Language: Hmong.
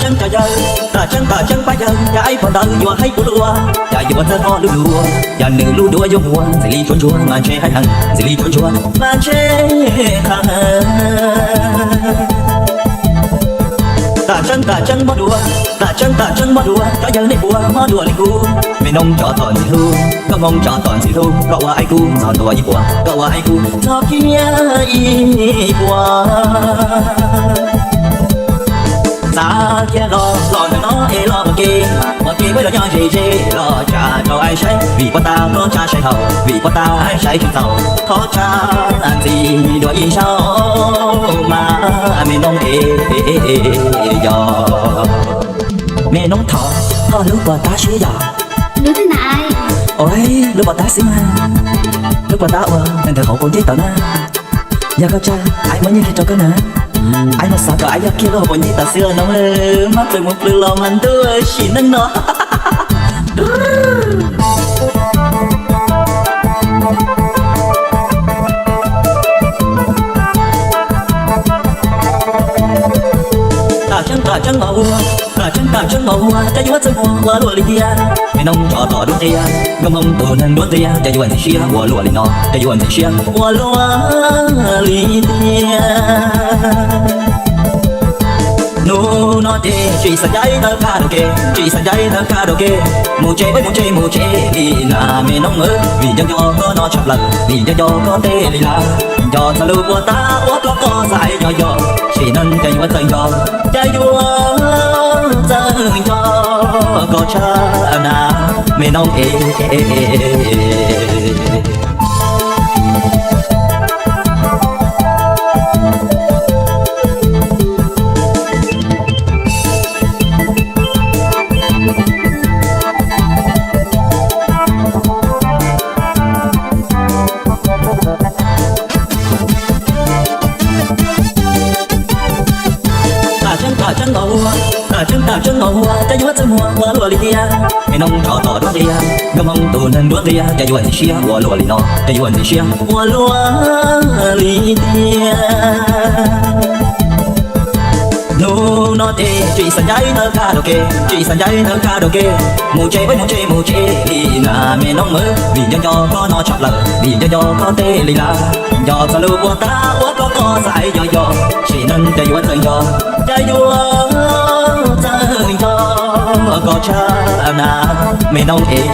Cov yawg, tam tseeb tam tseeb pab yawg, yog ib puas ntawd yuav haib puas luaj, yog yuav txawj qhov lub duav, yog nws lub duav yuav muag, ntxim li tsuav ntsuag mas ntshe haib heev, ntxim li tsuav ntsuag mas ntshe haib heev. Tam tseeb tam tseeb mob duav, tam tseeb tam tseeb mob duav, cov yawg nej puas mob duav li kuv? Me noog tsov tom ntxim hlub, nkauj hmoob tsov tom ntxim hlub, koj ua aib kub ntxhov ntua ib puas, koj ua aib kub ntxhov kiag ib puas. Xav kiag los los ntawm no es los ua ke, ua ke peb los nyob ze ze, los tsa rau aib saib, vim puas tas koj tsa saib haum, vim puas tas aib saib tsis txaus, thov tsa ntxim dua ib zaug mas me noog es yog. Me noog thov koj lub puas tab seb yog. Ua lub puas tab xwb mas, lub puas tab uas ntawm hauv paus ncej tod na. Yog koj tsa, aib muab nyiaj kiag rau koj na. Aib no xav kom aib yog kiag lub hauv paus ncej tod xwb os noog, mab plws mus plws los mas ntuj sim neej no. Tam tseeb tam tseeb los ua, tam tseeb tam tseeb los ua, cov yuav txawj muag ua luaj li thiab. Me noog tsov tom duab ntxiag, nkauj hmoob tus neeg duab ntxiag, cov yuav ntxim siab ua luaj li no, cov yuav ntxim siab ua luaj li thiab. Hnub no ces tsis xav ncaim ntawv karaoke, tsis xav ncaim ntawv karaoke, mus tsev peb mus tsev mus tsev li na me noog, vim nco nco koj no tshaj plaws, vim nco nco koj tej li lawm, nco txog lub puas tab uas koj koj xav yog yog, sim neej cas yuav txawj nco, cas yuav txawj nco koj tshaj na me noog es. Tam tseeb tam tseeb los ua, tam tseeb tam tseeb los ua, cov yuav txawj muag ua luaj li thiab. Me noog tsov tom duab ntxiag, nkauj hmoob tus neeg duab ntxiag, cov yuav ntxim siab ua luaj li no, cov yuav ntxim siab ua luaj li thiab. Hnub no ces tsis xav ncaim ntawv karaoke, tsis xav ncaim ntawv karaoke, mus tsev peb mus tsev mus tsev li na me noog, vim nco nco koj no tshaj plaws, vim nco nco koj tej li lawm, nco txog lub puas tab uas koj koj xav yog yog, sim neej cas yuav txawj nco, cas yuav txawj nco koj tshaj na me noog es.